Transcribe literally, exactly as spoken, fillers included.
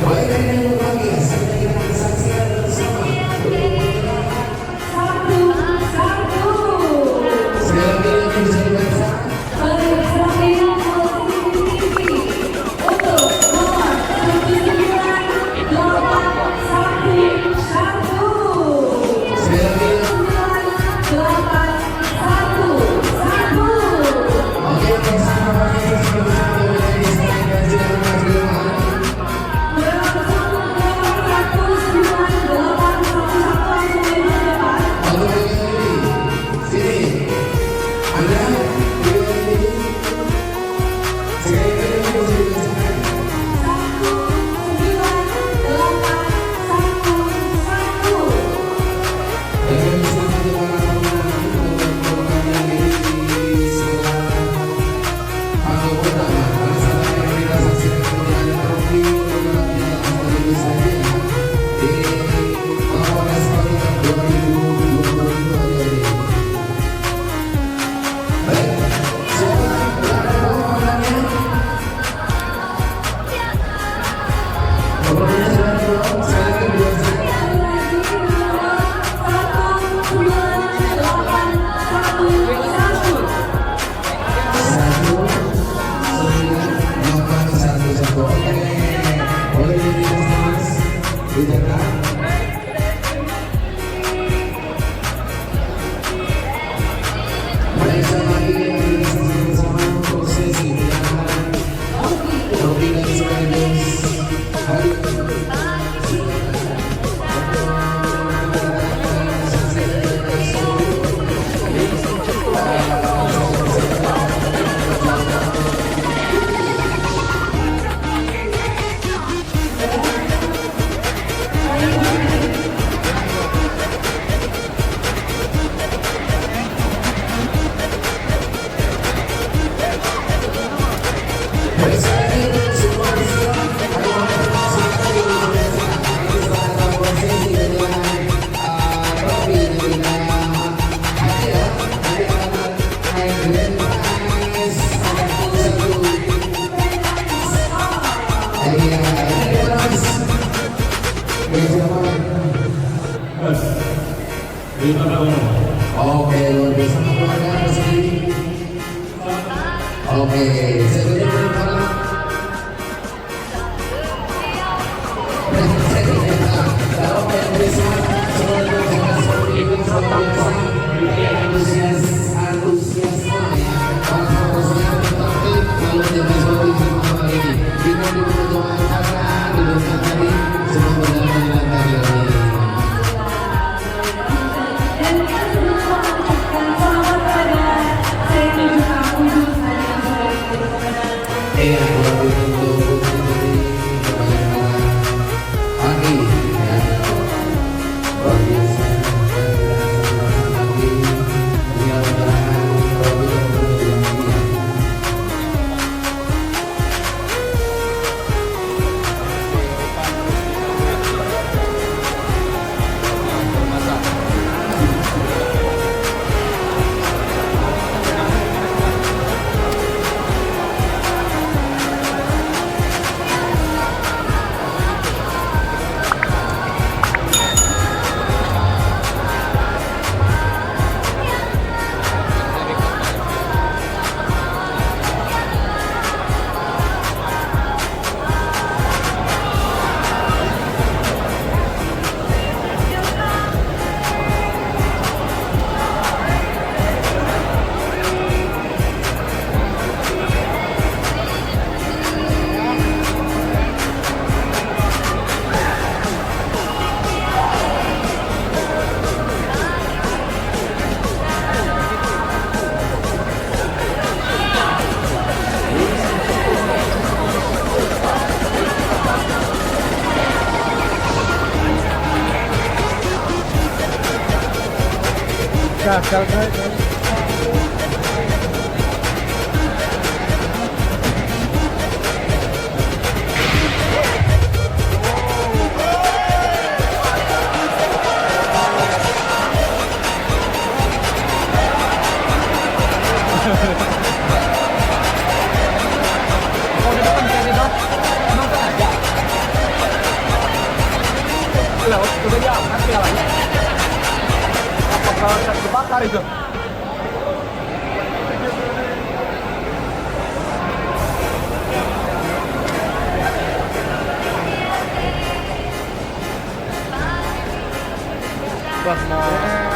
Baik, ini yang bahagia, sudah kita saksikan bersama. Satu, satu. Sekali lagi, yang bisa dibaca. Baik, selanjutnya, untuk nomor tujuh sembilan delapan satu satu. Sekali lagi. Sembilan delapan satu satu. Oke, bersama Pak Yesus bersama dengan Yesus dan juga Tuhan. Berlangsung nomor satu sembilan delapan satu satu, langsung maju ke depan. Oke, sini. Ada? Sekali lagi, satu sembilan delapan satu satu. Baik, sama lagi, sama-sama prosesi, ya. Oke, dan sekaligus. Oke, luar biasa. Oke, selanjutnya. Gagal, guys. Bakar itu. Wah, nah.